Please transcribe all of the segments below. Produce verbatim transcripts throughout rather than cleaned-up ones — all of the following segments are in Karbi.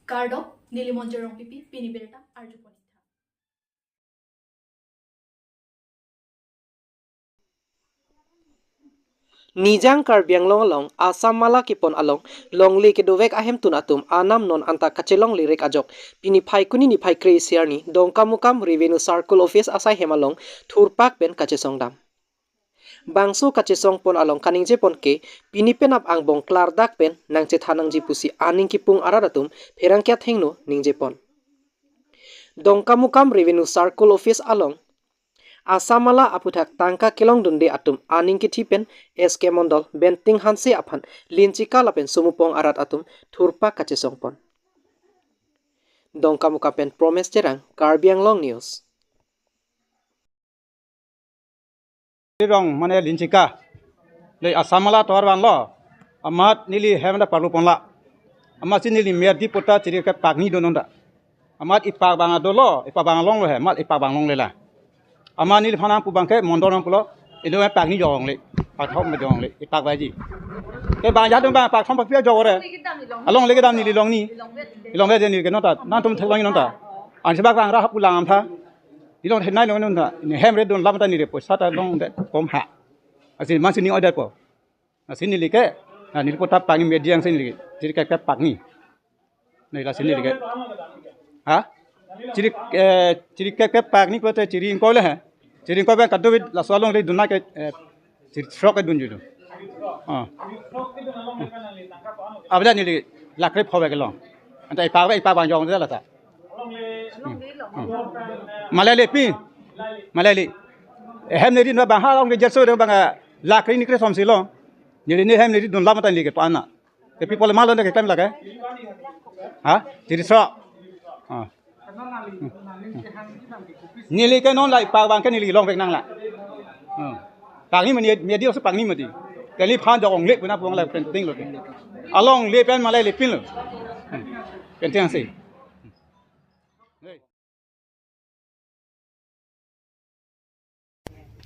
Kardom, neli Monjir Rongpipi, pini birta arjupon ik tha. Nijang Karbi Anglong along Assam Mala kepon along longle kedovek ahemtun atum anam non anta kachelongle rek ajok, pini Phaikuni niphai kre-isi arni Dongkamukam Revenue Circle Office asai hem along thurpak pen kachesongdam. Bangso kachesongpon along kaningjepon ke, pini penap angbong klardak pen nangchethan nangji pusi aning kipung arat atum pherangke athengno ningjepon. Dongkamukam Revenue Circle Office along Assam Mala aputhak tangka kelongdunde atum aning kithi pen S K Mondol, Benting Hanse aphan linchika lapen sumupong arat atum thurpak kachesongpon. Dongkamukam pen Promes Terang, Karbi Anglong News. Rong mane linchika. Le Assam Mala tovar vanlo. Amat neli hem da parlu ponla. Amatsi neli merdi pota chiri ke pakni do non da. Amat ipak bang adolo, ipak bang longlo he, amat ipak bang longlela. Amat neliphan nangpu abangke Mondol nangpulo, ilo pakni jongle, pathom jongle, ipak baji. Ke bang jadon bang pathom pakpia jore. Alongle kedam neli longni. Ilongve je neli ke non ta, nangtum theklong non ta. Ansi bak bang ra hap pulang am tha. Ilong thenai long non ta. Ini hem re don lam ta neli poisa ta longdet kom ha. Asi mansi ning order po. Asi neli ke, na neli pota pakni mediang si neli ke. Chiri ke pakni. Neli lasi neli ke. Ha? Chiri, eh, chiri ke pakni pulote chiri ingkoi le he. Chiri ingkoi bang kadovit laso alongle dunna ke, eh, chiri throk ke dunji lo. Ah. Abla neli lakh kre-pho bek long. Anta ipak bek ipak bang jong de la ta. Hmm. Hmm. Malai le pin. Malai le. Ehem neli na bang ha long ke jerso de bang, ah, lakh kre-ni kre-som si long. Neli ne hem neli dun lam ta neli ke pana. Ke people malo ne ke klem lake. Ha? Chiri throk. Ah. Hmm. Hmm. Neli ke non la ipak bang ke neli long bek nang la. Hmm. Pakni mani media so pakni mati. Ke neliphan jok ongle puna puang la penting lo. Alongle pen malai le pin lo. Hmm. Penting si.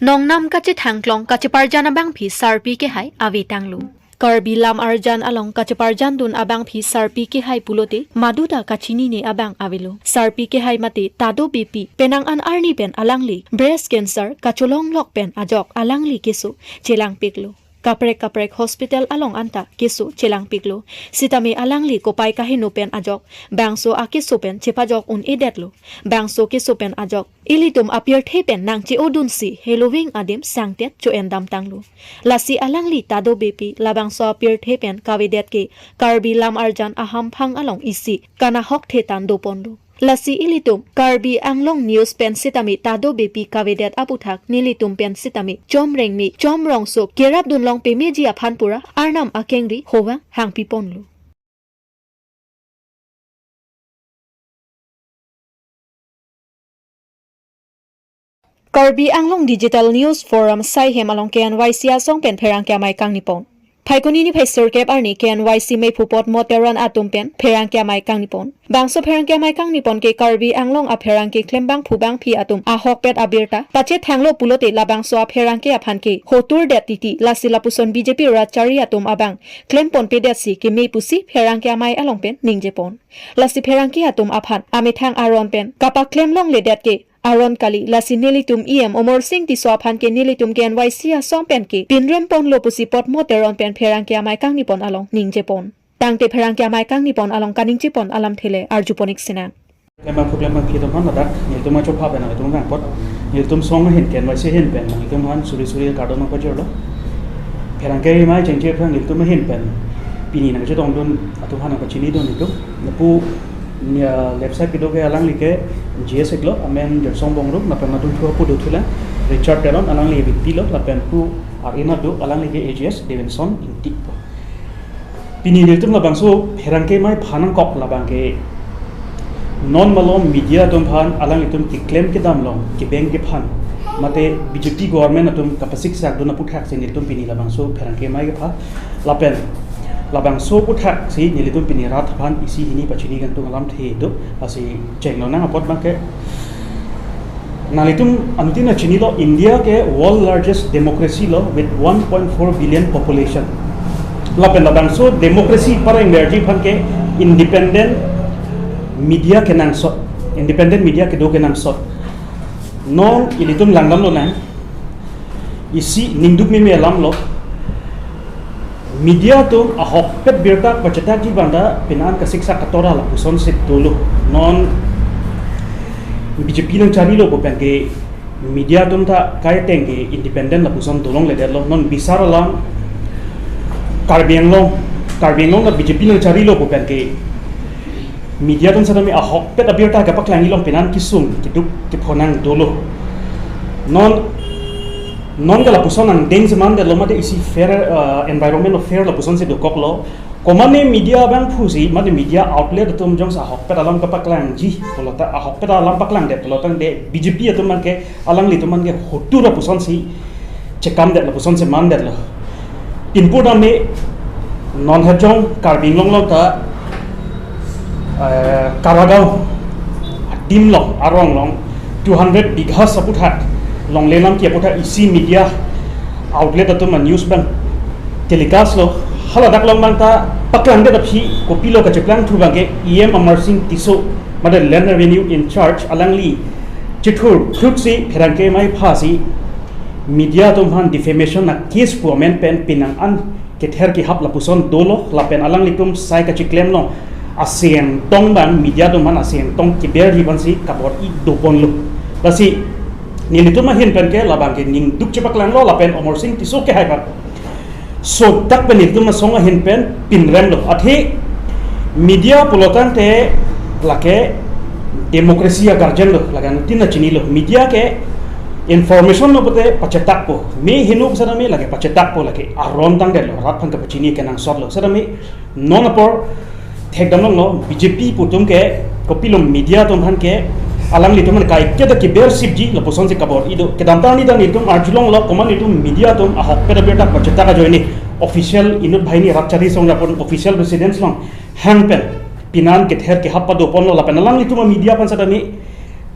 Nongnam kachethangklong kacheparjan abangpi sarpi kehai avetanglo. Karbi lam arjan along kacheparjandun abangpi sarpi kehai pulote maduta kachinine abang avelo. Sarpi kehai mate Tado Beypi penang an arni pen alangli breast cancer kacholonglok pen ajok alangli keso chelangpiklo. Kaprek kaprek hospital along anta keso chelangpiklo. Sitame alangli kopai kaheno pen ajok bangso akeso pen chepajok un-edetlo. Bangso keso pen ajok ilitum apirthe pen nangche-odunsi heloving adim sangtet cho-endamtanglo. Lasi alangli Tado Beypi labangso apirthe pen kavedet ke Karbi lam arjan ahamphang along isi kanahok thetan doponlo. Lasi ilitum Karbi Anglong News pen sitame Tado Beypi kavedet aputhak nelitum pen sitame chomrengme chomrongso kerapdunlong pemeji aphan pura Arnam akengri hovang hangpiponlo. Karbi Anglong Digital News Forum saihem along K N Y C asong pen pherangke amei kangnipon. Phaikuni niphai sirkep arni K N Y C meiphu Potmo Teron atum pen pherangke amei kangnipon. Bangso pherangke amei kangnipon ke Karbi Anglong apherangke klembangphu bangphi atum ahokpet abirta pachethanglo pulote labangso apherangke aphan ke hotur det titi, lasi lapuson B J P rat chari atum abang klemponpedetsi keme pusi pherangke amei along pen ningjepon. Lasi pherangke atum aphan amethang aron pen kapaklemlongledet ke aron kali, lasi nelitum E M Amarsing Tisso aphan ke nelitum K N Y C asong pen ke pinremponlo pusi Potmo Teron pen pherangke amei kangnipon along ningjepon. Tangte pherangke amei kangnipon along kaningjepon alamthe le arjupon ik sinang. Klembangphu klembangphi atum aphan ladak nelitum achophap pen nelitum vangpot, nelitum song ahin K N Y C ahin pen nelitum aphan suri suri kardom nangpajirlo. Pherangke amei chengche aphan nelitum ahin pen pini nangchetongdun atum aphan nangpachinidun itum. Lapu, ya, left side kedo ke alangli ke G S iklo, amen Jersong Bongrung, lapen latum thu apo do thulang, Richard Teron, alangli V P lo, lapen pu ar ina do, alangli ke A G S, Davidson Ingti po. Pini nelitum labangso pherangke amei phan nangkok labang ke non malom media atum aphan alanglitum keklem kedam along kebeng kephan mate B J P government atum kapasiksakdun aputhaksi nelitum pini labangso pherangke amei kepha lapen labangso aputhaksi nelitum pini rat aphan isi hini pachini kangtung alamthe do, lasi chenglonang apot abang ke nanglitum anuttin chinilo, India ke world largest democracy lo with one point four billion population. Lapen labangso democracy para emerge aphan ke independent Media kenangsot, independent media kedo kenangsot. Non ilitum langdamlonang, isi ningduk meme alamlo. Media atum ahokpet birta pachetakji bang ta pinan kasiksak katora lapusonsi dolo. Non B J P nangcharilo pu pen ke media atum ta kaiteng ke independent lapuson dolongledetlo. Non bisar alam Karbi Anglong, Karbi Anglong ta B J P nangcharilo pu pen ke media atum setame ahokpet abirta kapaklang ilong pinan kesung keduk kephonang dolo. Non, non ke lapuson angdeng semandetlo mate isi fair, uh, environment of fair lapusonsi dokoklo. Komane media abangphusi, mate media outlet atum jongsi ahokpet alam kapaklangji pulo ta, ahokpet alam paklangdet pulo tangte B J P atum abang ke, alanglitum abang ke hotur apusonsi chekamdet lapusonsi mandetlo. Pinpur dame non hejong Karbi Anglong along ta, eh, Karagaon adim along, arong along two hundred bighas aputhak longlelam ki aputhak isi media outlet atum a-news abang telecast lo. Haladak along abang ta paklangdet aphi kopilo kacheplangthu abang ke E M Amarsing Tisso, mate Land Revenue in charge, alangli chethur phruksi pherangke mei phasi media atum aphan defamation a-case pu amen pen pinan an kether kehap lapuson dolo, lapen alanglitum sai kacheklemlo. Aseng tong abang media atum aphan aseng tong keberji aphansi kabor-i doponlo. Lasi nelitum ahin pen ke labang ke ningduk chepaklanglo lapen Amarsing Tisso ke hai abang sodak pen nelitum asong ahin pen pinremlo. Athe media pulo tangte lake democracy a-guardian lo, lake anuttin ta chinilo. Media ke information lo pote pachetakpo. Me heno setame lake pachetakpo, lake aron tangdetlo, rat aphan kapachini kenangsotlo. Setame non apor thekdamlonglo, B J P pu atum ke kopilo media atum aphan ke alanglitum aphan kaiketa kebersipji lapusonsi kabor-i do. Kedamtang arni ta nelitum arjulonglo, komane nelitum media atum ahokpet abirta pachetak ajoine official inut banghini rat chari song rapon official residence along hang pen pinan kether kehap padoponlo lapen alanglitum a-media aphan setame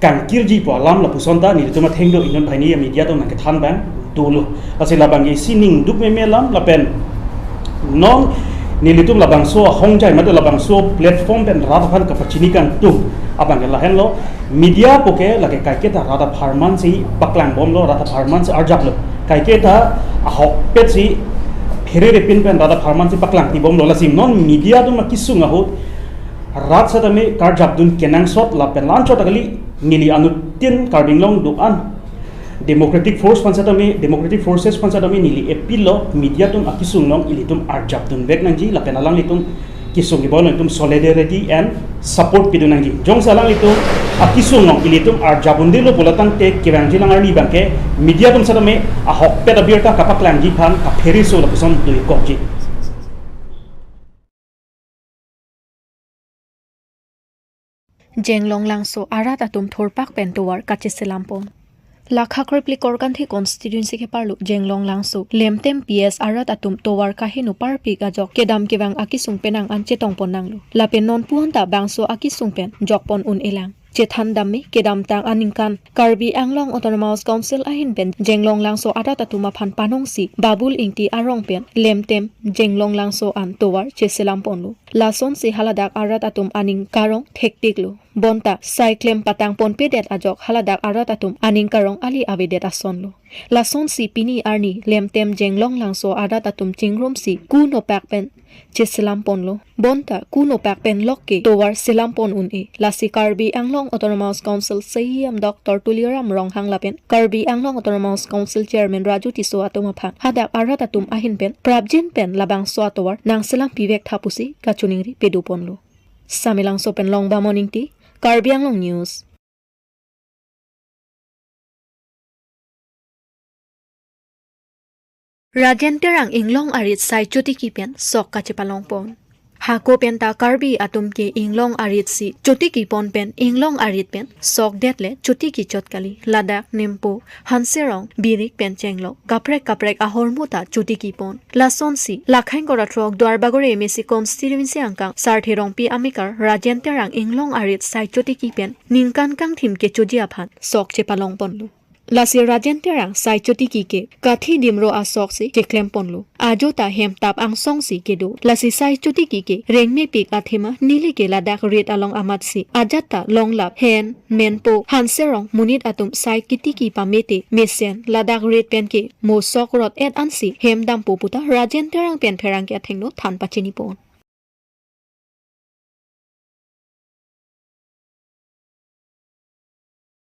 kangkirji pu alam lapuson ta nelitum athengno inut banghini a-media atum nangkethan abang dolo. Lasi labang isi ningduk meme alam lapen non nelitum labangso ahongjai mate labangso platform pen rat aphan kapachini kangtung abang ke lahenlo. Media pu ke lake kaiketa rat apharmansi paklangbomlo, rat apharmansi arjaplo. Kaiketa ahokpetsi pherere pin pen rat apharmansi paklangtibomlo. Lasi non media atum akesung ahut rat setame karjapdun kenangsot lapen la-anchot ta kali, neli anuttin Karbi Anglong do-an Democratic Force aphan setame, Democratic Forces aphan setame neli appeal lo, media atum akesung along ilitum arjapdunvek nangji lapen alanglitum kesung keboi along itum solidarity and support pidun nangji. Jongsi alanglitum akesung along ilitum arjap-un-edetlo pulo tangte kevangjilang arni abang ke media atum setame ahokpet abirta kapaklangji aphan kaphereso lapuson doikokji. Jenglong Langso arat atum thurpak pen tovar kacheselampon. Lakha krepli Korkanthi constituency keparlo Jenglong Langso Lemtem P S arat atum tovar kaheno parpik ajok kedam kevang akesung penang an chetongpon nanglo. Lapen non pu-an ta bangso akesung pen jokpon un-elang. Chethan dam me kedamtang aningkan Karbi Anglong Autonomous Council ahin pen Jenglong Langso arat atum aphan panongsi Babul Ingti arong pen Lemtem Jenglong Langso an tovar cheselamponlo. Lasonsi haladak arat atum aning karong thektiklo. Bonta sai klem patangponpedet ajok haladak arat atum aning karong ali avedet asonlo. Lasonsi pini arni Lemtem Jenglong Langso arat atum chingrumsi kunopak pen cheselamponlo. Bonta kunopak pen lok ke tovar selampon un-e. Lasi Karbi Anglong Autonomous Council C E M Doctor Tuliram Ronghang lapen Karbi Anglong Autonomous Council Chairman Raju Tisso atum aphan hadak arat atum ahin pen prapjin pen labangso atovar nangselam pivek tha pusi kachiningri pedoponlo. Samelangso pen Longbamon Ingti, Karbi Anglong News. Rajen Terang inglong arit sai chotiki pen sok kachepalongpon. Hako penta Karbi atum ke inglong arit si chotikipon pen inglong arit pen sok det le chotiki chot kali. Ladak Nimpo, Hanserong, Birik pen chenglok kaprek kaprek ahormu ta chotikipon. Lasonsi Lakhain Koratrok Duarbagori M A C constituency angkang Sarthe Rongpi amekar Rajen Terang inglong arit sai chotiki pen ningkan kangthim kechoji aphan sok chepalongponlo. Lasi Rajen Terang sai chotiki ke kathi dimro asok si cheklem ponlo. Ajo ta hem tap angsong si kedo. Lasi sai chotiki ke rengme pik athema neli ke ladak rit along amat si ajat ta longlap hen menpo hanserong monit atum sai kitiki pamete mesen ladak rit pen ke mo sok rot et ansi hem dampo puta Rajen Terang pen pherangke athengno than pachini pon.